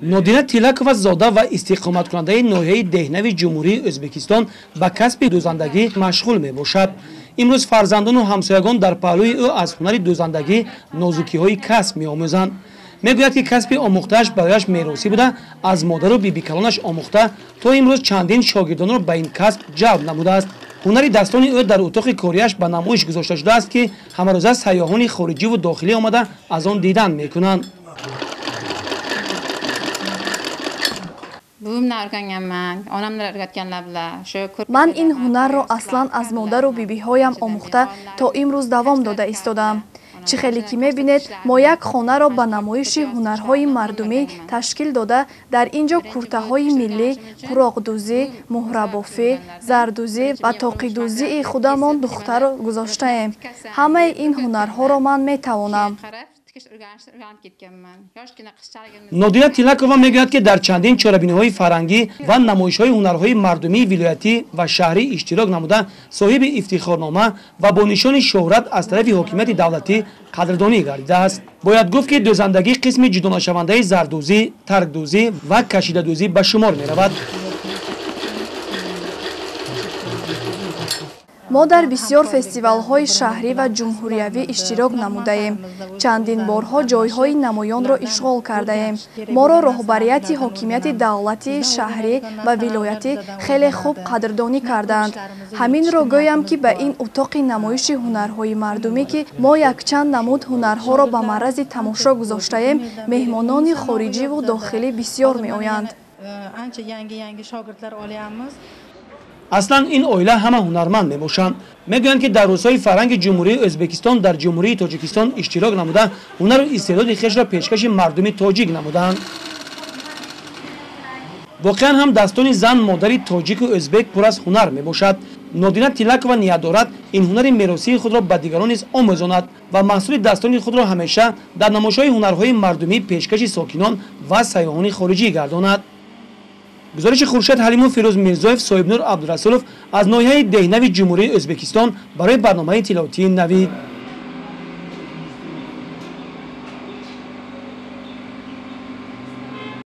Нодира Тилакова зода ва истиқоматкунандаи ноҳияи Деҳнави Ҷумҳурии Ӯзбекистон ба касби дӯзандагӣ машғул мебошад. Имрӯз фарзандону ҳамсоягон дар паҳлӯи ӯ аз ҳунари дӯзандагӣ нозукиҳои касб меомӯзанд. Мегӯяд, ки касби омӯхтааш барояш меросӣ буда, аз модару бибикалонаш омӯхта, то имрӯз чандин шогирдонро ба ин касб ҷалб намудааст. Ҳунари дастони ӯ дар утоқи кориаш ба намоиш гузошта шудааст, ки ҳамарӯза сайёҳони хориҷиву дохилӣ омада аз он дидан мекунанд. Ман ин ҳунарро аслан аз модару бибиҳоям омӯхта то имрӯз давом дода истодаам. Чӣ хеле ки мебинед, мо як хонаро ба намоиши ҳунарҳои мардумӣ ташкил дода, дар ин ҷо куртаҳои миллӣ, қуроқдӯзӣ, муҳрабофӣ, зардӯзӣ ва тоқидӯзии худамон духтаро гузоштаем. Ҳамаи ин ҳунарҳоро ман метавонам. Нодира Тилакова мегӯяд, ки дар чандин чорабиниҳои фарҳангӣ ва намоишҳои ҳунарҳои мардумии вилоятӣ ва шаҳрӣ иштирок намуда, соҳиби ифтихорнома ва бо нишони шӯҳрат аз тарафи ҳокимияти давлатӣ қадрдонӣ гардидааст. Бояд гуфт, ки дӯзандагӣ қисми ҷудонашавандаи зардӯзӣ, таркдӯзӣ ва кашидадӯзӣ ба шумор меравад. Мо дар бисёр фестивалҳои шаҳрӣ ва ҷумҳуриявӣ иштирок намудаем. Чандин борҳо ҷойҳои намоёнро ишғол кардаем. Моро роҳбарияти ҳокимияти давлатии шаҳрӣ ва вилоятӣ хеле хуб қадрдонӣ кардаанд. Ҳаминро гӯям, ки ба ин утоқи намоиши ҳунарҳои мардумӣ, ки мо якчанд намуд ҳунарҳоро ба маърази тамошо гузоштаем, меҳмонони хориҷиву дохилӣ бисёр меоянд. Аслан ин оила ҳама ҳунарманд мебошанд. Мегӯянд, ки дар рӯзҳои фарҳанги Ҷумҳурии Ӯзбекистон дар Ҷумҳурии Тоҷикистон иштирок намуда, ҳунару истеъдоди хешро пешкаши мардуми тоҷик намуданд. Воқеан ҳам дастони зан модари тоҷику ӯзбек пур аз ҳунар мебошад. Нодира Тилакова ният дорад ин ҳунари меросии худро ба дигарон низ омӯзонад ва маҳсули дастони худро ҳамеша дар намоишҳои ҳунарҳои мардумӣ пешкаши сокинон ва сайёҳони хориҷӣ гардонад. Гузориши Хуршед Ҳалимов, Фирӯз Мирзоев, Соҳибнур Абдурасулов аз ноҳияи Деҳнави Ҷумҳурии Ӯзбекистон барои барномаи иттилоотии Навид.